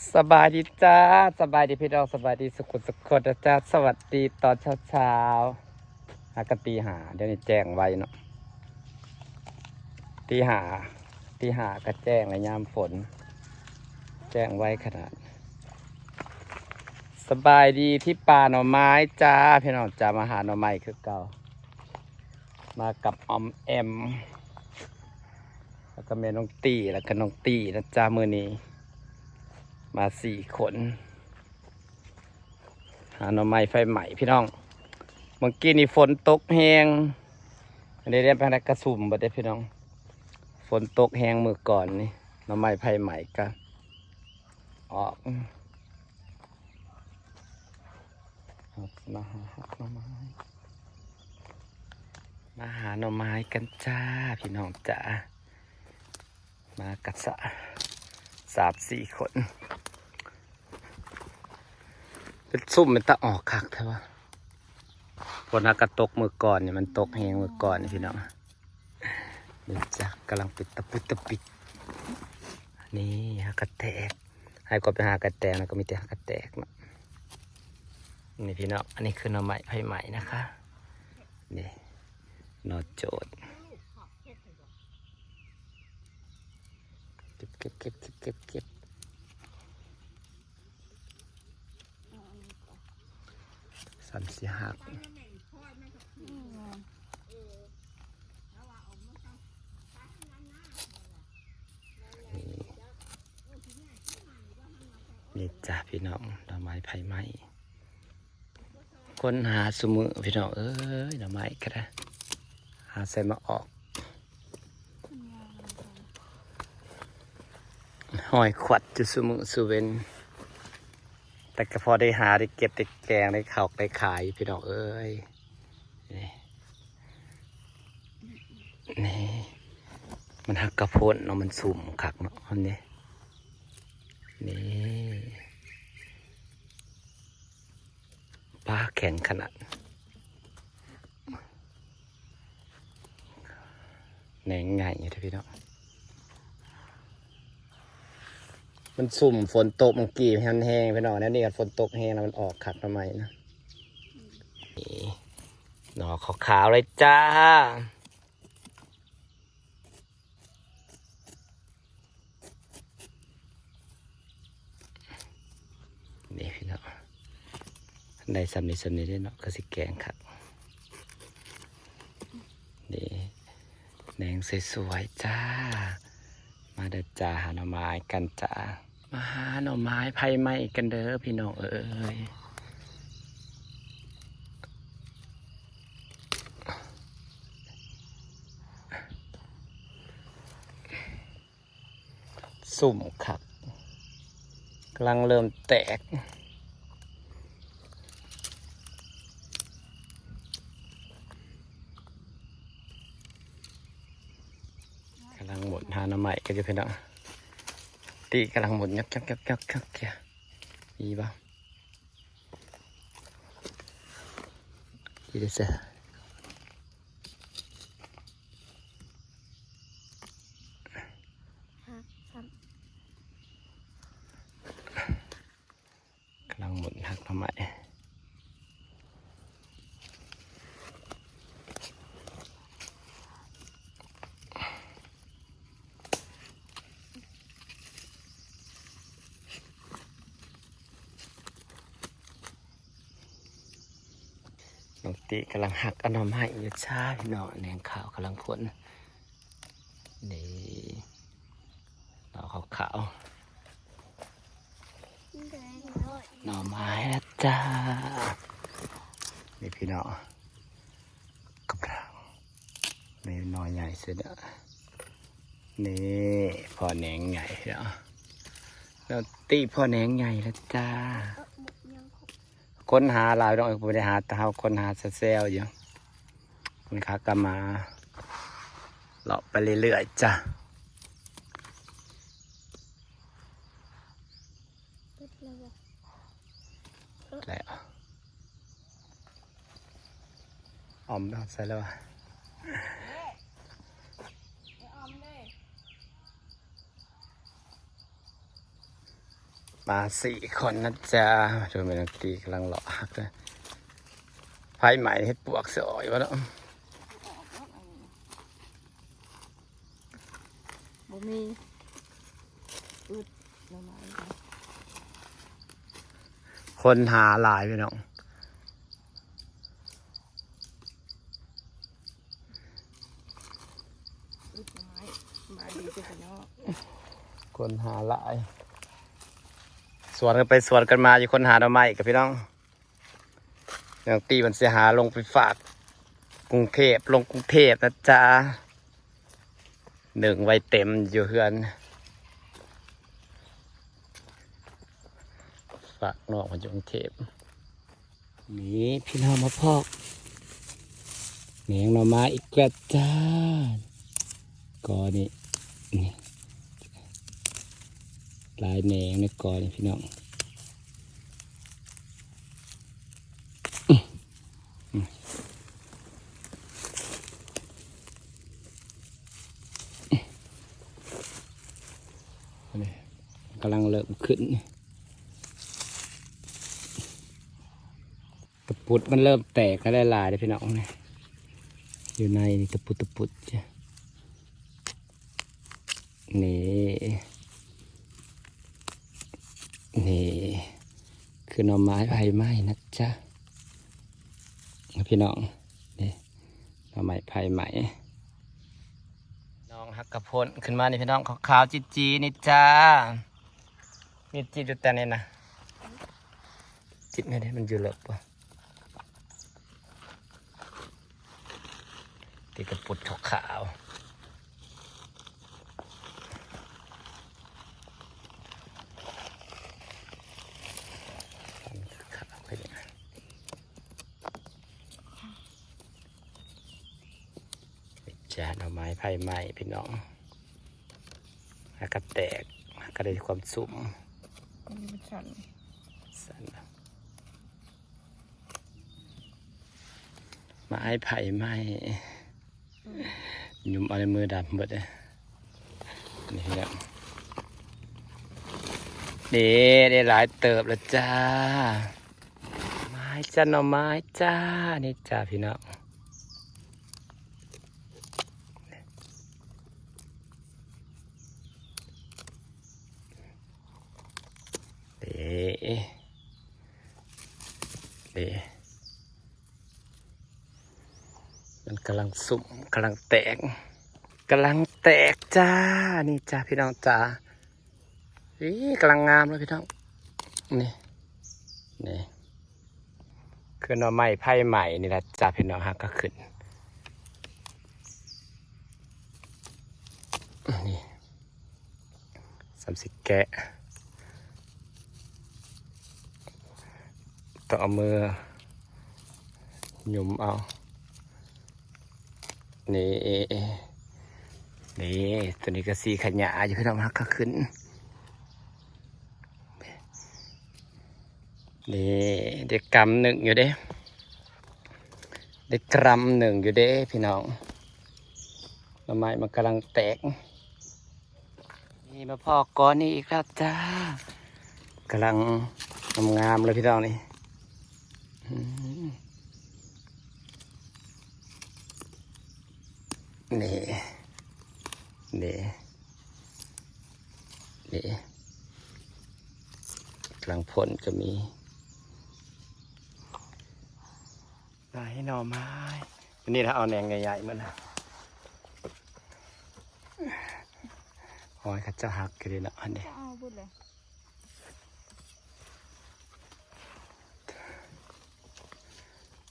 ສະບາຍດີຈ້າ ສະບາຍດີພີ່ນ້ອງ ສະບາຍດີສຸກຄົນສຸກຄົນນະຈ້າ. ສະຫວັດດີຕອນເຊົ້າໆ ຫາກະຕີຫ້າ ດຽວນີ້ແຈ້ງໄວເນາະ ຕີຫ້າ ຕີຫ້າກະແຈ້ງແລ້ວ ຍາມຝົນແຈ້ງໄວຂະໜາດ. ສະບາຍດີທີ່ປ່າໜໍ່ໄມ້ຈ້າພີ່ນ້ອງຈ້າ ມາຫາໜໍ່ໄມ້ຄືເກົ່າ ມາກັບອອມແອມ ແລ້ວກະແມ່ນ້ອງຕີ ແລ້ວກະນ້ອງຕີນະຈ້າ. ມື້ນີ້ມາສີ່ຄົນ ຫາໜໍ່ໄມ້ໄຟໄໝ້ພີ່ນ້ອງ. ເມື່ອກີ້ນີ້ຝົນຕົກແຮງ ອັນນີ້ໄດ້ໄປກະຊຸມເບິດເດ້ພີ່ນ້ອງ ຝົນຕົກແຮງມື້ກ່ອນນີ້ ໜໍ່ໄມ້ໄຟໄໝ້ກະອອກ. ມາຫາຮັກໜໍ່ໄມ້ ມາຫາໜໍ່ໄມ້ກັນຈ້າພີ່ນ້ອງຈ້າ. ມາກັນສາມສີ່ຄົນ ເປັນຊຸມເປັນຕາອອກຄັກແທ້ວະ. ຝົນຫາກະຕົກມື້ກ່ອນນີ້ ມັນຕົກແຮງມື້ກ່ອນນີ້ພີ່ນ້ອງ. ນີ້ຈ້າ ກຳລັງເປັນຕະປຸດຕະປິດ ນີ້ຫາກະແຕກ ໃຫ້ກວ່າໄປຫາກະແຕກນະ ກະມີແຕ່ຫາກະແຕກເນາະ. ນີ້ພີ່ນ້ອງ ອັນນີ້ຄືໜໍ່ໄມ້ໄຟໄໝ້ນະຄະ ນີ້ໜໍ່ໂຈດ ເກັບ ເກັບ ເກັບ ເກັບ ເກັບ ເກັບ ຊ້ຳຊິຫັກ. ນີ້ ນີ້ຈ້າພີ່ນ້ອງ ໜໍ່ໄມ້ໄຟໄໝ້ ຄົ້ນຫາຊຸມື້ພີ່ນ້ອງເອີຍ ໜໍ່ໄມ້ກະໄດ້ ຫາໃສ່ມາອອກ ຫ້ອຍຂວັດຢູ່ຊຸມື້ຊຸເວັນ ແຕ່ກະພໍໄດ້ຫາໄດ້ເກັບໄດ້ແກງໄດ້ເຂົ້າໄດ້ຂາຍພີ່ນ້ອງເອີຍ. ນີ້ ນີ້ ມັນຫາກະໂພນເນາະ ມັນຊຸມຄັກເນາະ ອັນນີ້ ນີ້ ປາ ແຂງຂະໜາດ ແໜງໃຫຍ່ຢູ່ເດ້ພີ່ນ້ອງ. ມັນຊຸມ ຝົນຕົກເມື່ອກີ້ມັນແຮງພີ່ນ້ອງ ແນວນີ້ກະຝົນຕົກແຮງແລ້ວມັນອອກຄັກໜໍ່ໄມ້ນະ. ນີ້ ໜໍ່ຂາວໆເລີຍຈ້າ. ນີ້ພີ່ນ້ອງ ໄດ້ສ່ຳນີ້ສ່ຳນີ້ເດ້ເນາະ ກະຊິແກງຄັກ. ນີ້ ແໜງສວຍໆຈ້າ ມາເດີຈ້າ ຫາໜໍ່ໄມ້ກັນຈ້າ. ມາຫາໜໍ່ໄມ້ໄຟໄໝ້ກັນເດີພີ່ນ້ອງເອີຍ. ຊຸມຄັກ ກຳລັງເລີ່ມແຕກ ກຳລັງໝຸນຫາໜໍ່ໄມ້ກັນຢູ່ພີ່ນ້ອງ. ຕີກຳລັງໝຸນ ຍອກໆໆ ມີບໍ່? ອີເດເຊ ກຳລັງໝຸນຫັກໜໍ່ໄມ້. ນ້ອງຕິກຳລັງຫັກເອົາໜໍ່ໄມ້ຢູ່ຈ້າພີ່ນ້ອງ ແໜງຂາວກຳລັງພົ້ນ. ນີ້ ໜໍ່ຂາວໆ ໜໍ່ໄມ້ລະຈ້າ. ນີ້ພີ່ນ້ອງ ກຳລັງ ນີ້ໜໍ່ໃຫຍ່ສຸດ. ນີ້ພໍ້ແໜງໃຫຍ່ເນາະ ນ້ອງຕິພໍ້ແໜງໃຫຍ່ລະຈ້າ. ຄົ້ນຫາຫຼາຍດອກ ບໍ່ໄດ້ຫາແຕ່ເຮົາ ຄົ້ນຫາແຊວໆຢູ່. ຄຸນຄາກະມາ ເລາະໄປເລື້ອຍໆ ຈ້າ. ແລ້ວ ອອມໃສ່ແລ້ວ ອອມເດ້. ອອມເດ້. ມາສີ່ຄົນນະຈ໊ະ ໂດຍແມ່ນາງຕີກຳລັງເລາະຮັກເດີ ໄຟໄໝ້ເຮັດປວກຊອຍວ່າເນາະ ບໍ່ມີ ອຶດໜໍ່ໄມ້ ຄົນຫາຫຼາຍພີ່ນ້ອງ ອຶດໜໍ່ໄມ້ ສະບາຍດີເດີພີ່ນ້ອງ ຄົນຫາຫຼາຍ ສວນກັນໄປສວນກັນມາຢູ່ ຄົນຫາໜໍ່ໄມ້ກັບພີ່ນ້ອງ ນ້ອງຕີມັນຊິຫາລົງໄປຝາກກຸງເທບ ລົງກຸງເທບນະຈ໊ະ ໜຶ້ງໄວ້ເຕັມຢູ່ເຮືອນ ຝາກນ້ອງເພິ່ນຢູ່ກຸງເທບ ນີ້ພີ່ນ້ອງມາພໍ້ ແໜງໜໍ່ໄມ້ອີກແລ້ວຈ້າ ກໍນີ້ ນີ້ ຫຼາຍແໜງໃນກໍນີ້ພີ່ນ້ອງ ນີ້ ກຳລັງເລີ່ມຂຶ້ນ ຕະປຸດມັນເລີ່ມແຕກແລ້ວຫຼາຍໆເດ້ພີ່ນ້ອງ ນີ້ ຢູ່ໃນນີ້ຕະປຸດຕະປຸດ ນີ້ ນີ້ ຄືໜໍ່ໄມ້ໄຟໄໝ້ນະຈ໊ະ ພີ່ນ້ອງ ນີ້ ໜໍ່ໄມ້ໄຟໄໝ້ ນ້ອງຮັກກະພົນຂຶ້ນມານີ້ພີ່ນ້ອງ ຂາວໆຈີດໆນີ້ຈ້າ ມີຈີດຢູ່ແຕ່ນີ້ນະ ຈີດແນວໃດ ມັນຢູ່ເລິກບໍ່ ຕິດກະປຸດຂາວໆ ຂາວໆ ນີ້ຈ້າ ໜໍ່ໄມ້ໄຟໄໝ້ພີ່ນ້ອງ ຫາກະແຕກ ຫາກະໄດ້ຄວາມສຸມ ອັນນີ້ມັນສັ່ນ ສັ່ນ ໄມ້ໄຟໄໝ້ ຫຍຸ່ມເອົາໃນມືດຳເບິດເດ້ ນີ້ແຫຼະ ເດ້ ໄດ້ຫຼາຍເຕີບແລ້ວຈ້າ ໄມ້ຈ້າ ໜໍ່ໄມ້ຈ້າ ນີ້ຈ້າພີ່ນ້ອງ ເດ້ ເດ້ ມັນກຳລັງສຸມ ກຳລັງແຕກ ກຳລັງແຕກຈ້າ ນີ້ຈ້າພີ່ນ້ອງຈ້າ ອີ ກຳລັງງາມເລີຍພີ່ນ້ອງ ນີ້ ນີ້ ຄືໜໍ່ໄມ້ໄຟໄໝ້ນີ້ລະຈ້າພີ່ນ້ອງ ຫາກະຂຶ້ນ ນີ້ ສ່ຳຊິແກະ ຕ້ອງເອົາມືຫຍຸ່ມເອົາ ນີ້ ນີ້ ໂຕນີ້ກະສີຂະຫຍາຢູ່ພີ່ນ້ອງ ຫາກະຂຶ້ນ ນີ້ ໄດ້ກຳໜຶ່ງຢູ່ເດ້ ໄດ້ກຳໜຶ່ງຢູ່ເດ້ພີ່ນ້ອງ ໜໍ່ໄມ້ມັນກຳລັງແຕກ ນີ້ມາພໍ້ກ້ອນນີ້ອີກແລ້ວຈ້າ ກຳລັງງາມໆເລີຍພີ່ນ້ອງນີ້ ອືມ ນີ້ ນີ້ ນີ້ ກຳລັງພົ້ນກະມີ ຫຼາຍໜໍ່ໄມ້ ອັນນີ້ລະເອົາແໜງໃຫຍ່ໆມານະ ໂອ້ຍ ເຂົາເຈົ້າຮັກຢູ່ເດເນາະ ອັນນີ້ ເອົາເບິດເລີຍ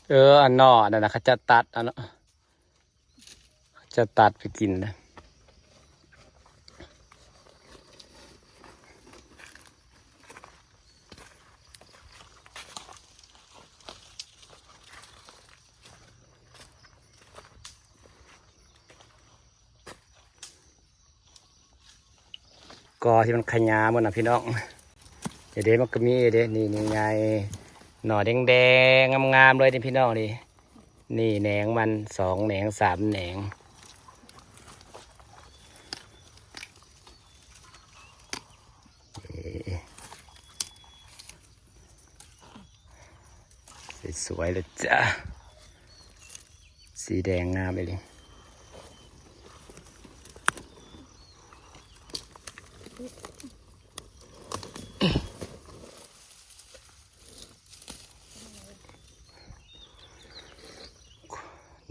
ເອີ ອັນໜໍ່ອັນນັ້ນນະ ເຂົາເຈົ້າຕັດເອົາເນາະ ຈະຕັດໄປກິນນະ ກໍທີ່ມັນຂະຫຍາໝົດນະພີ່ນ້ອງ ເດ ເດ ມັນກໍມີເດ ນີ້ ນີ້ໃຫຍ່ ໜໍ່ແດງໆ ງາມໆເລີຍນີ້ພີ່ນ້ອງນີ້. ນີ້ແໜງມັນ ສອງແໜງ ສາມແໜງ ເອີ สวยเลยจ้า สีแดงงามอีหลี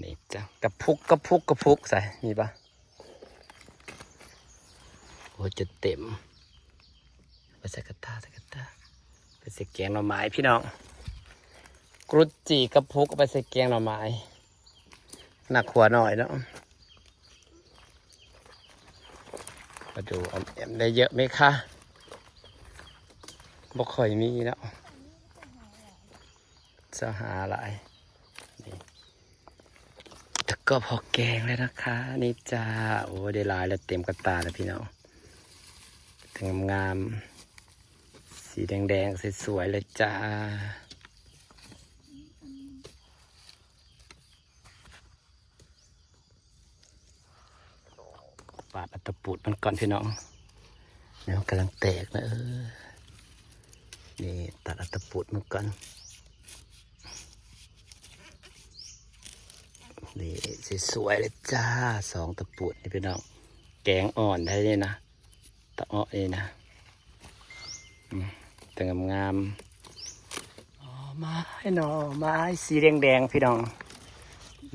นี่จ้ะ กระพุก กระพุก กระพุก ใส่ มีปะ โอ้ย จะเต็ม ไปใส่กระตา ใส่กระตา ไปใส่แกงหน่อไม้พี่น้อง กรุดจี่กระพุก เอาไปใส่แกงหน่อไม้ หนักหัวหน่อยเนาะ มาดูออมแอมได้เยอะไหมคะ บ่ค่อยมีเนาะ จะหาหลาย นี่ แต่ก็พอแกงแล้วนะคะ นี่จ้า โอ้ ได้หลายแล้ว เต็มกระตาแล้วพี่น้อง งามๆ สีแดงๆ สวยๆ เลยจ้า ปาดเอาตะปูดมันก่อนพี่น้อง เดี๋ยวมันกำลังแตกนะ เออ นี่ตัดเอาตะปูดมันก่อน นี่สวยๆ เลยจ้า สองตะปูดนี่พี่น้อง แกงอ่อนได้เลยนะ ตะเอาะนี่นะ อืม แต่งามๆ หน่อไม้ หน่อไม้สีแดงๆ พี่น้อง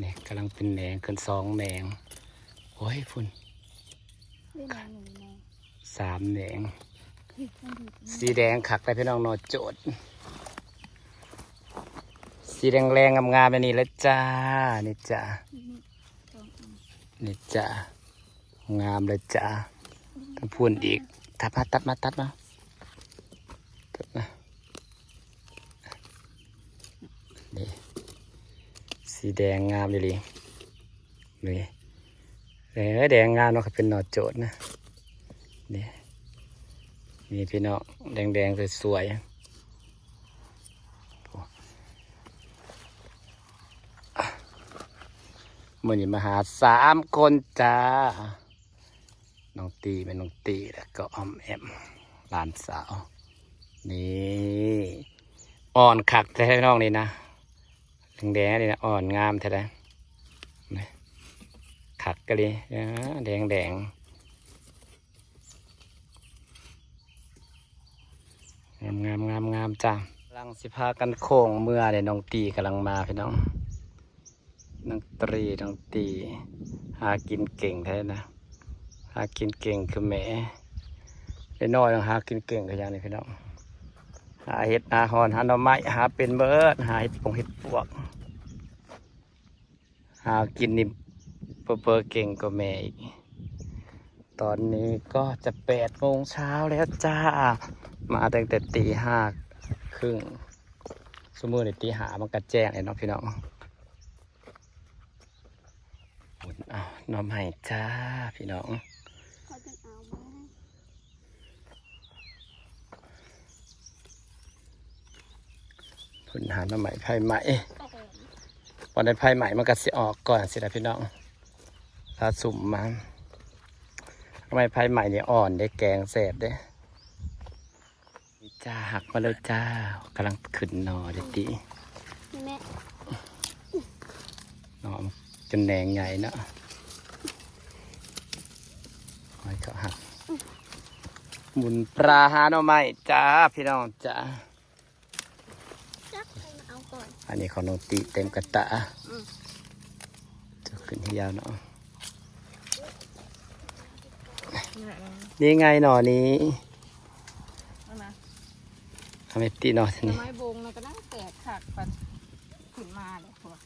นี่กำลังเป็นแหนงขึ้นสองแหนง โอ้ย พุ่น ได้แหนงหนึ่งแหนง สามแหนง นี่มันอยู่ตรงนี้ สีแดงคักเลยพี่น้อง หน่อโจด สีแดงๆ งามๆ แบบนี้เลยจ้า นี่จ้า อืม นี่จ้า งามเลยจ้า ต้องพูนอีก ตัดมา ตัดมา ตัดมา ตัดมา นี่ สีแดงงามอีหลี นี่ เออ แดงงามเนาะ เป็นหน่อโจดนะ นี่ นี่พี่น้อง แดงๆ สวยๆ มื้อนี้มาหาสามคนจ้า น้องตี้ แม่น้องตี้ แล้วก็ออมแอม หลานสาว นี่ อ่อนคักแท้น้องนี่นะ แดงๆ นี่นะ อ่อนงามแท้เลย นี่ คักกะลี อ่า แดงๆ งามๆ งามๆ จ้า กำลังสิพากันโค้งเมือเลย น้องตี้กำลังมาพี่น้อง น้องตรี น้องตี้ หากินเก่งแท้นะ หากินเก่งคือแม่ เด็กน้อยหากินเก่งคือหยังนี่พี่น้อง หาเห็ด หาหอน หาหน่อไม้ หาเป็นเบิด หาเห็ดปงเห็ดปวก หากินนี่เผลอๆ เก่งกว่าแม่อีก ตอนนี้ก็จะแปดโมงเช้าแล้วจ้า มาตั้งแต่ตีห้าครึ่ง ซุมื้อนี้ตีห้ามันก็แจ้งแล้วเนาะพี่น้อง เอาหน่อไม้จ้าพี่น้อง เขาจะเอามาให้ พุ้นหาหน่อไม้ไผ่ใหม่ บ่ได้ไผ่ใหม่มันก็สิออกก่อนสิล่ะพี่น้อง ถ้าสุมมา หน่อไม้ไผ่ใหม่นี่อ่อนเด้ แกงแซ่บเด้ นี่จ้า หักมาเลยจ้า กำลังขึ้นหน่อเด้ติ นี่แม่ หน่อมันจนแหนงใหญ่เนาะ หอยเขาหัก หมุนปลาหาหน่อไม้จ้า พี่น้องจ้า จับให้มาเอาก่อน อันนี้ของน้องตี้เต็มกระตา อืม จะขึ้นให้ยาวเนาะ นี่แหละ นี่ไงหน่อนี้ เอามา ทำไมตี้หน่อ หน่อ นี้ ไม้บงนะ ก็นั่งแตกคักปัดขึ้นมาเลยพวก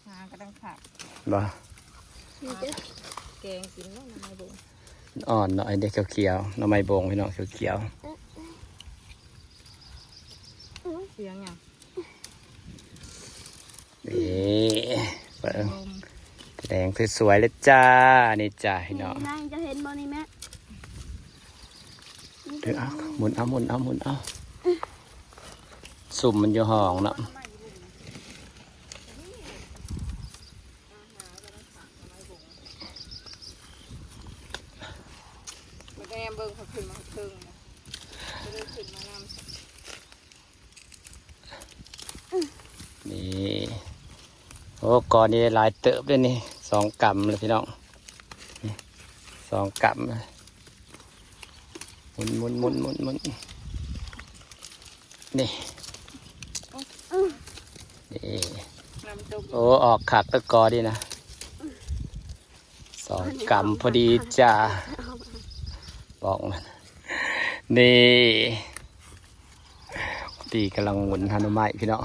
หากำลังคัก บ่ นี่เด้อ แกงกินเนาะ หน่อไม้บง อ่อนเนาะ ไอ้เด็กเขียวๆ หน่อไม้บงพี่น้อง เขียวๆ เสียงหยัง นี่ เบิ่ง ลม แดงสวยๆ เลยจ้า นี่จ้าพี่น้อง นี่นางจะเห็นบ่นี่แม่ ถือเอา หมุนเอา หมุนเอา หมุนเอา ซุมมันอยู่ห้องเนาะ มาแนมเบิ่ง เขาขึ้นมาเทิงนะ ก็เลยขึ้นมานำ โอ้ กอนี้หลายเติบเลยนี่ สองกำเลยพี่น้อง นี่ สองกำเลย หมุนหมุนหมุนหมุนหมุน นี่ นี่ โอ้ ออกคักเด้อกอนี้นะ สองกำพอดีจ้า บอกมัน นี่ ตีกำลังหมุนหาหน่อไม้พี่น้อง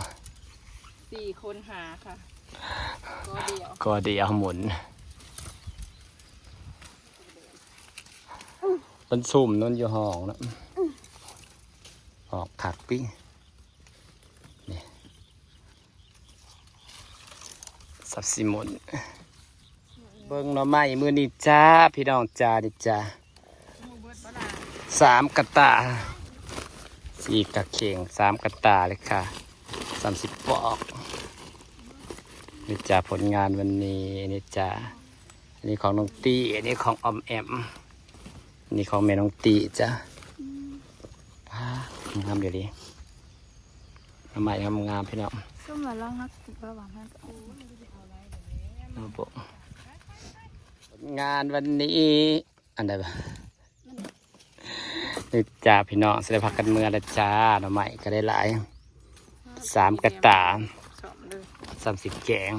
สี่คนหาค่ะ กอเดียว กอเดียวหมุน มันซุ่มนั่นอยู่ห้องนะ ออกคักติ นี่ สับสิหมุน เบิ่งหน่อไม้มื้อนี้จ้า พี่น้องจ้า นี่จ้า สามกะตา สี่กะเข่ง สามกะตาเลยค่ะ สามสิบปอก นี่จ้า ผลงานวันนี้ นี่จ้า อันนี้ของน้องตี้ อันนี้ของออมแอม อันนี้ของแม่น้องตี้จ้า ป๊าด งามอยู่ดี หน่อไม้งามๆ พี่น้อง ซุ่มละลองนักสิบว่าหวังให้ก็เอา เอาบ่ ผลงานวันนี้ อันใดบ่ นี่จ้าพี่น้อง สิได้พักกันเมือแล้วจ้า หน่อไม้ก็ได้หลาย สามกะตา สามสิบแกง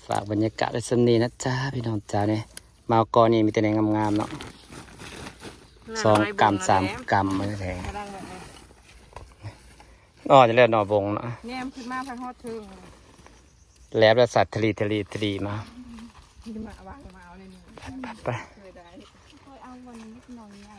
ฝากบรรยากาศไว้ส่ำนี้นะจ้า พี่น้องจ้า นี่ มาเอากอนี้มีแต่แนวงามๆ เนาะ สองกำ สามกำ มาแท้ กำลังแบบนี้ อ๋อ จะเรียกหน่อบงเนาะ แนมขึ้นมาพันฮอดเทิง แลบแล้วสัตว์ทะลีทะลีทะลีมา มาวางมาเอาเลยนี่ ไป เคยได้ เคยเอาวันนี้นิดหน่อยเนี่ย